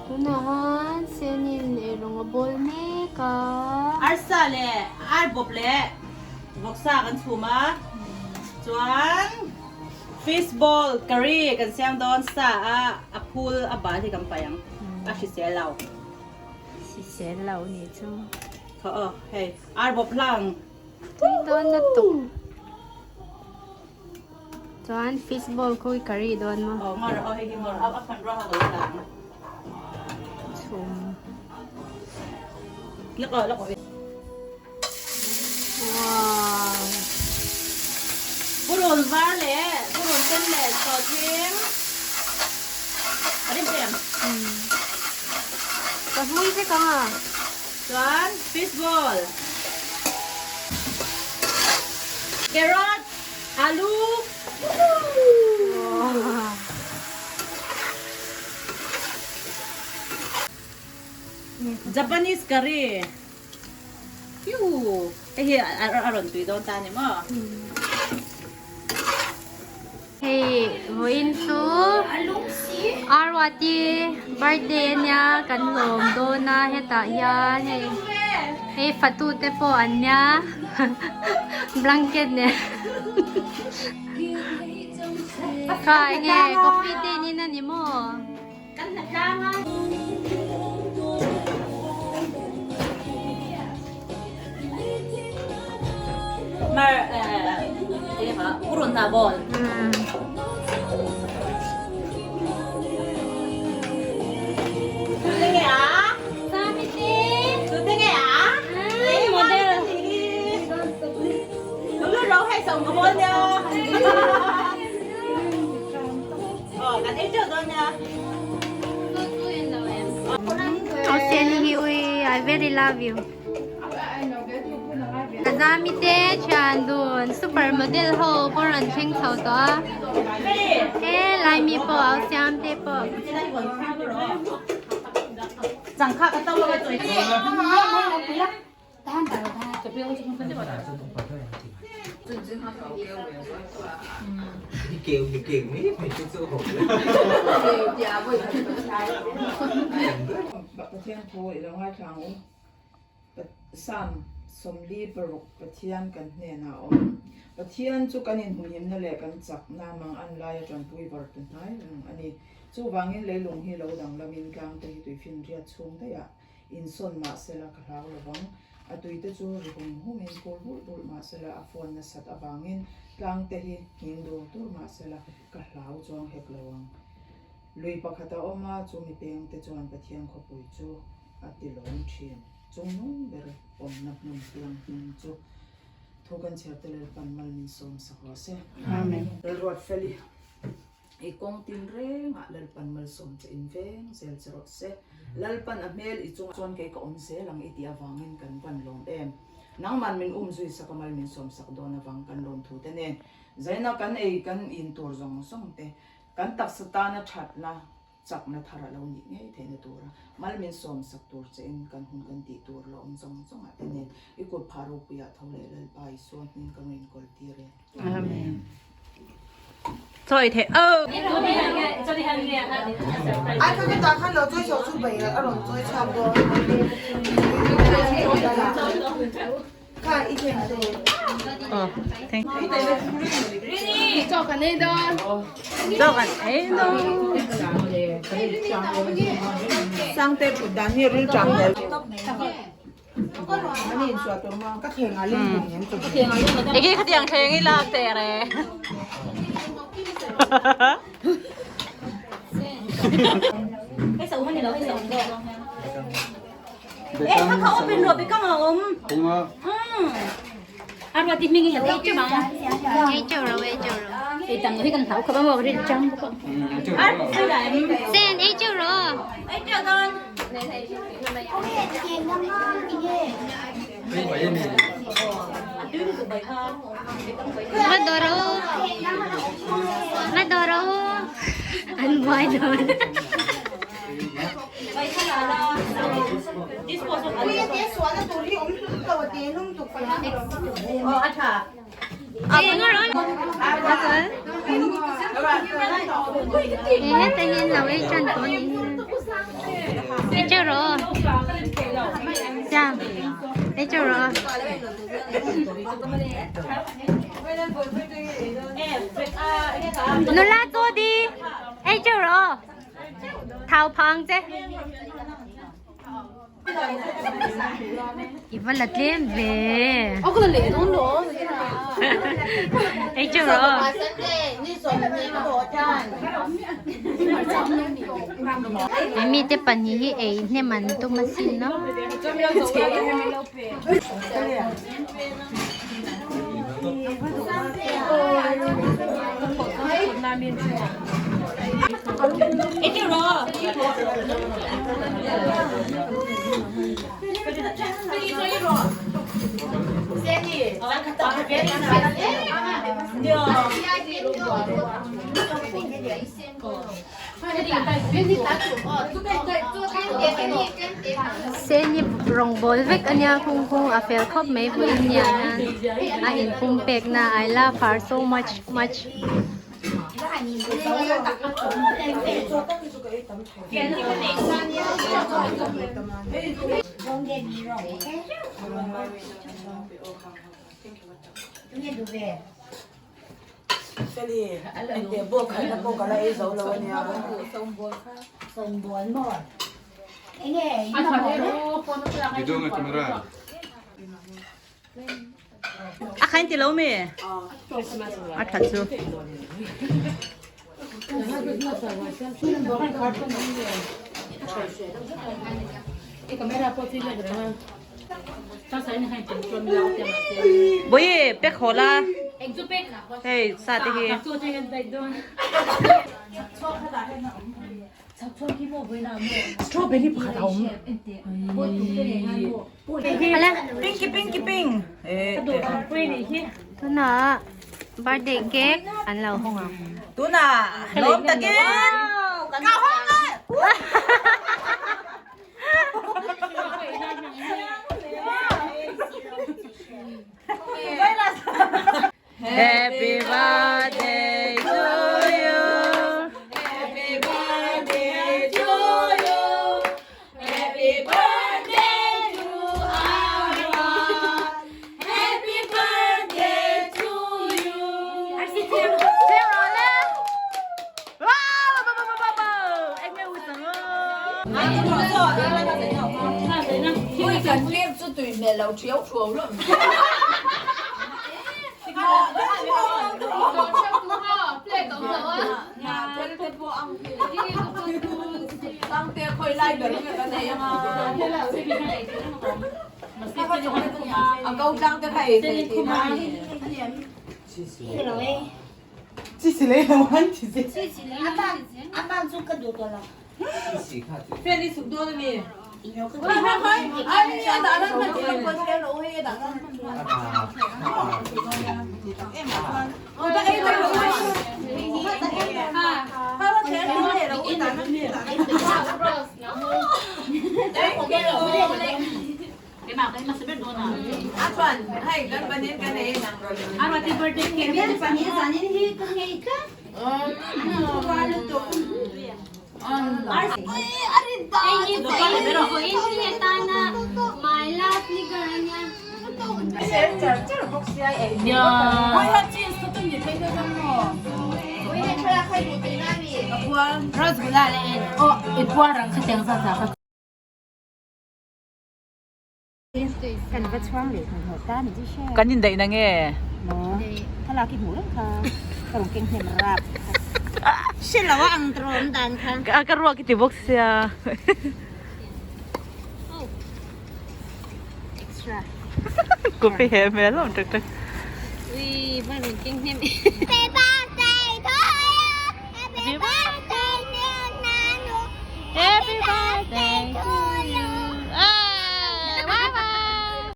Tunah han senin eirawng a bawl mek a. Arsa leh arbawp leh vawksa kan chhum a, chuan fish ball curry kan siam dawn sa a, a phul a bal hi kan paih ang, a hrisel lo. Hrisel lo nih chu. Khaw aw hei arbawp hlang. Tui dawn lutuk. Chuan fish ball khu i curry dawn maw? Aw ngawr aw hei hi ngawr a phan ruah a lo lang. Chhum. Lak aw lak aw. Wow. Purun var leh purun sen leh sawhthing a rim em? Ka hmui vek ang a. Chuan fish ball. Carrot. Alu. Japanese curry. Phew. Hei hi a rawn tui dawn ta ni maw? Hei vawiin chu Arwati birthday ania kan lawm dawn a hetah hian hei hei fatu te pawh an nia blanket nen kha enge coffee te in in a ni maw. Mar purun na ball. Australia hi ui I very love you Azami te thian dun super model ho pawh rawn thleng chho tawh a he lai mi pawh au siam te pawh Pathian thu i lo ngaithla ang u. Psalm 46 Pathian kan hnenah a awm. Pathian chu kan inhmuhhimna leh kan chakna mang an laia tanpui var tu hnai reng a ni. Chuvangin leilung hi lo danglamin tlangte hi tuifinriat chhung daihah Insawn mah sela ka hlau lo vang. A tuite chu ri hum humin phur bulh bulh mah sela a phone nasat avangin tlangte hi nghing dur dur mah sela ka hlau chuang hek lo ang. Lui pakhat a awm a, chu mi pengte chuan Pathian khawpui chu a ti lawm thin. Chungnung ber awmna hmun tlang hming chu thu kan chhiarte Lalpan mal min sawm sak rawh se. Amen. Lalruatfeli. I kawng tin rengah Lalpan malsawm che in veng zel che rawh se. Lalpan a hmel i chungah chuan kei ka awm zel ang i tih avangin kan van lawm em. Nangman min um zui sak a mal min sawm sak dawn avang kan lawm thu te nen zaina kan ei kan in tur zawng zawng te kan taksa tana thatna chakna thar a lo nih ngei theihna tura mal min sawm sak tur che in kan hun kan tih tur la awm zawng zawngah te nen i kut phah ropuiah tho leh Lalpa Isua hming ka rawn inkawl tir e. Amen. Choi the o. Ai kha ka ta khan lo choi chho chu bai a rawn choi chhuak dawn. Kha i thlen chu. Oh, thank you. Chaw kan ei dawn. Chaw kan ei dawn. Sangte thut dan hi ril tang hmel. Ege khatiang thleng i lak te re. Ê, khá khá open rồi, bị căng không? Ei chau ro ei chau ro. Sen ei chau ro. Va dawr a u. Va dawr a u. An buai dawn. Heta hian lo ei tan tawh a nih hi. Ei teuh rawh aw. Siam. Ei teuh rawh aw. Nula chaw di. Ei teuh rawh aw. Thau phah ang che. I va la tlem ve. Ei teuh rawh aw. He mite pahnih hi ei hnem an tum asin no. Seni rawngbawl vek a nia khung khung a fel khawp mai vawiin nia hian a inpum pek na I love her so much much. Feli, engteh bawk khalhna pawh ka la ei zo lo a nia. A khain ti lo mi? A that chu. Bawi pek haw la. Hei sa te hi. Strawberry pakhat a awm. Pinky pinky pink. Tunah birthday cake an lo hawng ang. Tunah lawm takin ka hawng e. Happy birthday to you. Happy birthday to you. Happy birthday to Aaron. Happy birthday to you. My love ni ka ania. Kan indaih na nge? Ka ruak i ti bawk sia. Coffee he hmel hlawm tak tak. Ui, va rawn keng hnem.